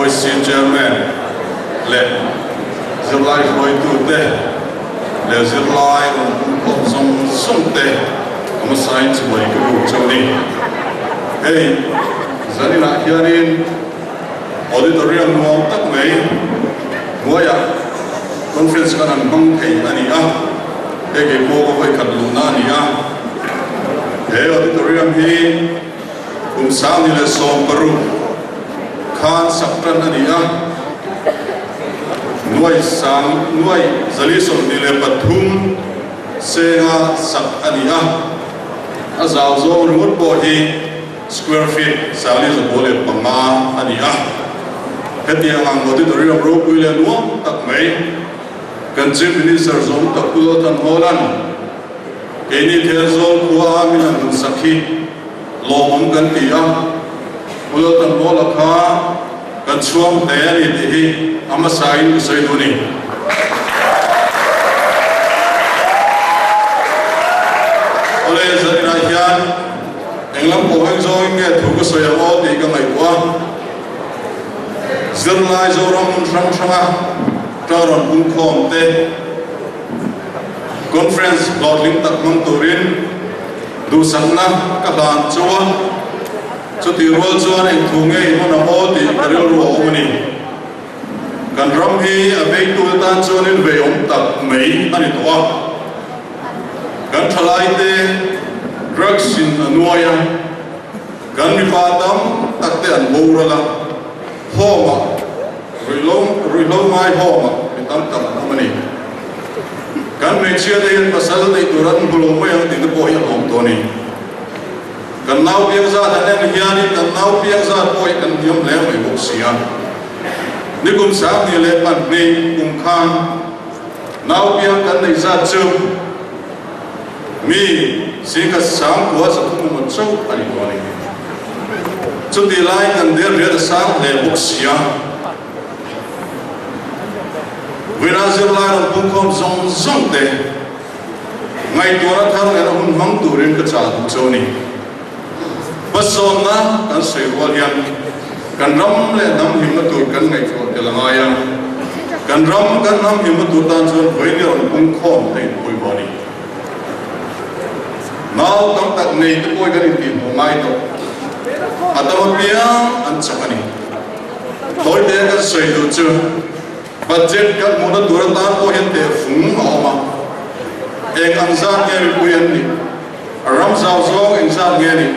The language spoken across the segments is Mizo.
OSC Chairman leh zirlai hruaitute leh zirlai rawn pumkhawm zawng zawng te a hmasain chibai ka buk chauh a ni. Hei zaninah hianin Auditorium nuam tak mai hnuaiah conference kan han hmang thei a ni a, hei kei pawh ka vawikhat luhna a ni a. He auditorium hi kum 2016 khan sak tan a ni a, nuai sang nuai 423 senga sak a ni a, a zau zawng ringawt pawh hi Square feet 4,105 a ni a. Hetiang ang auditorium ropui leh nuam tak mai kan Chief Minister zawm tak Pu Lothan Hawla'n keini Thenzawl khua a min han hunsak hi lawmawm kan ti a. Pu Lothan Hawla kha kan chhuang hle a ni tih hi a hmasain ka sawi duh a ni. Awle, zaninah hian Eng lam pawh heng zawngin nge thu ka sawi ang aw tih ka ngaihtuah a. Zirlai Zoram hmun hrang hranga ṭang rawn pungkhawm te conference hlawhtling tak hmang turin duhsakna ka hlan chauh a, chutih rual chuan eng thu nge i hman ang aw tih ka rilru a awm a ni. Kan ram hi a veitute tan chuanin vei awm tak mai a ni tawh a. Kan thalaite drugs in a nuai a, kan mipa tam tak te an boral a, home ah ruihhlo ruihhlo ngai home ah mi tam tak an awm a ni. Kan hmeichhia te hian pasal neih tur an hmu lo mai ang tih te pawh hi a awm tawh a ni. Kan nau piang zat an en hianin kan nau piang zat pawh hi kan hniam hle mai bawk si a. Nikum 2002 kum khan Nau piang kan neih zat chu mi singkhat sangkua 300 emaw chauh a ni tawh a ni. Chutih laiin kan der riat a sang hle bawk si a. Vawiinah zirlai rawn pungkhawm zawng zawng te ngaihtuahna thar leh hun hmang turin ka chah duh chauh a ni. Hmasawnna kan sawi rual hian kan ram leh hnam himna tur kan ngaihtuah tel a ngai a, kan ram kan hnam himna tur tan chuan vawiin i rawn pungkhawm te in pawimawh a ni. Nau tam tak nei te pawh hi kan intihhmuh ngai tawh, a dam apiang an chak a ni. Tawite kan sawi duh chu budget kan hmuhna tur atan pawh hian tehfung a awm a, eng ang zat nge mipui an nih? Ram zau zawng engzat nge ni?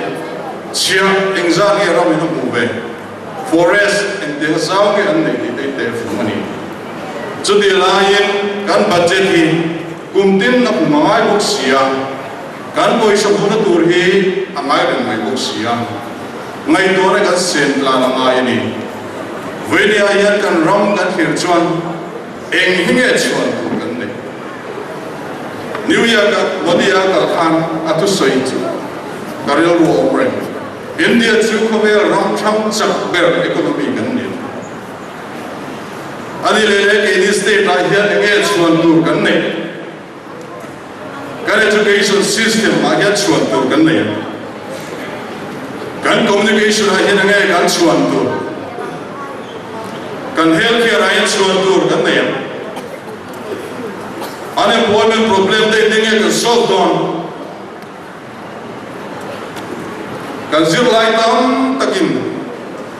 Chhiah engzat nge ram in a hmuh ve? Forest engtiang zau nge an neih tih te hi teh fung a ni. Chutih laiin kan budget hi kum tin a pum a ngai bawk si a, kan pawisa hmuhna tur hi a ngai reng mai bawk si a, ngaihtuahna kan sen tlan a ngai a ni. Vawinia hian kan ram kan thlir chuan eng hi nge chhuan tur kan neih? New York-a Modi-a kal khan a thusawi chu ka rilru a awm reng. India chu khawvel ram thlang chak ber economy kan ni. A ni leh leh keini state-ah hian eng nge chhuan tur kan neih? Kan education system-ah hian chhuan tur kan nei ang. Kan communication-ah hian eng nge kan chhuan tur? Kan healthcare-ah hian chhuan tur kan nei ang. Unemployment problem te engtin nge kan solve dawn? Kan zirlai tam takin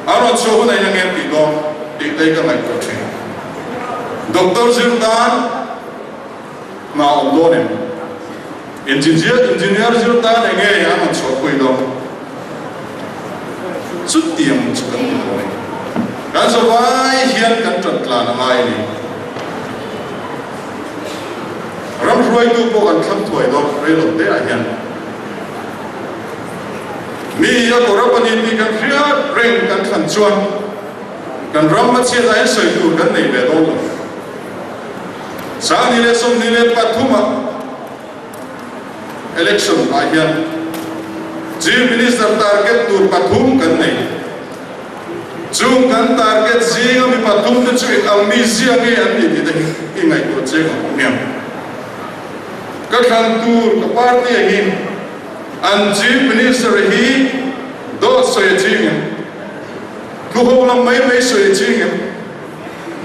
a rawn chhuah hun a eng em tih dawn tih te hi ka ngaihtuah thin. Doctor zir tan hna awm dawn em? Engineer engineer zir tan eng nge an rawn chhuah pui dawn? Chutiang chu kan ti dawn e. Kan zavai hian kan ṭan tlan a ngai a ni. Ram hruaitu pawh kan thlang thuai dawn rei lo te ah hian. Mi a kawr a pani tih kan hriat reng kan thlan chuan kan ram a chhiat ah hian sawi tur kan nei ve dawn lo. 2023 ah Election ah hian Chief Minister target tur pathum kan nei. Chung kan target zinga mi pathum te chu eng ang mi zia nge an ni tih te hi i ngaihtuah chiang ang awm hian. Ka thlan tur ka party ah hi an Chief Minister hi dawt sawi a ching em? Thu ho lam mai mai sawi a ching em?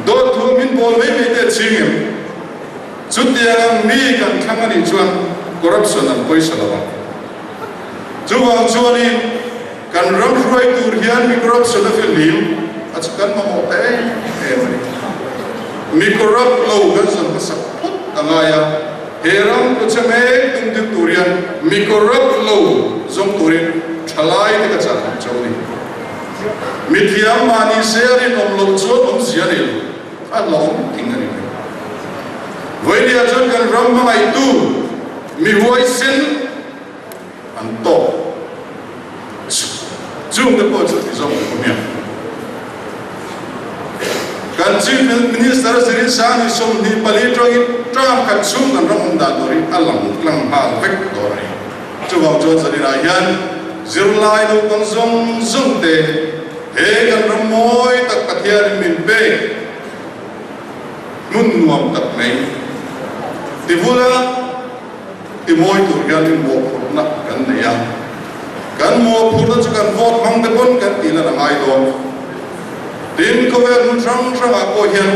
Dawt thu min bawl mai mai te a ching em? Chutiang ang mi kan thlang a nih chuan corruption an pawisa lo ang. Chuvang chuanin kan ram hruai tur hian mi corruption a fihlim a chu kan mamawh ta em em a ni. Mi corrupt lo kan zawn hmasak phawt a ngai a, he ram tluchhe mek tum deuh tur hian mi corrupt lo zawng turin thalai te ka chah ang chauh a ni. Mithiam mahni se a rinawm loh chuan awmzia a nei lo. A hlawm ting a ni mai. Vawinia chuan kan ram hmangaihtu mi huaisen an tawk chungte pawh chu ti zawk ang hmiang. Kan Chief Minister Zirin Sani 24 tangin term khat chhung kan ram awm dan tur hi a lang tlang nghal vek dawn a ni. Chuvang chuan zaninah hian zirlai naupang zawng zawng te He kan ram mawi tak Pathianin min pek hmun nuam tak mai ti bula ti mawi tur hian in mawhphurhna kan nei a, kan mawhphurhna chu kan vote hmang te pawn kan tih lan a ngai dawn. Tin, khawvel hmun hrang hrangah pawh hian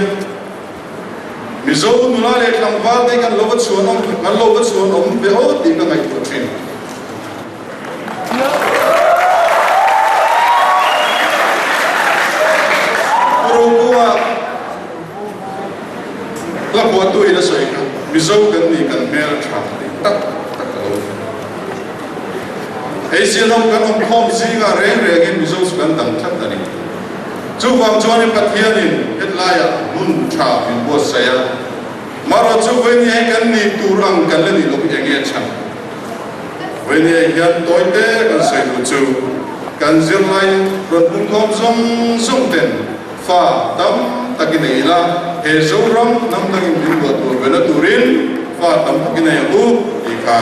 Mizo nula leh tlangval te kan lo va chhuan awm kan lo va chhuan awm ve aw tih ka ngaihtuah thin. Pu Rokunga hla phuahtu in a sawi kha, Mizo kan ni kan hmel tha tih tak tak a lo ni. Hei sialawm kan awm khawm zingah reng rengin Mizo chu kan dang tlat a ni. Chuvang chuanin Pathianin hetlaiah hmun tha min buatsaih a, marawh chu vawiin hei kan nih tur ang kan la nih loh hi enge a chhan? Vawinia hian tawite kan sawi duh chu kan zirlai rawn pungkhawm zawng zawng ten fa tam takin ei ila, he Zoram hnam dangin min luah tur vena turin fa tam takin ei ang u tih kha.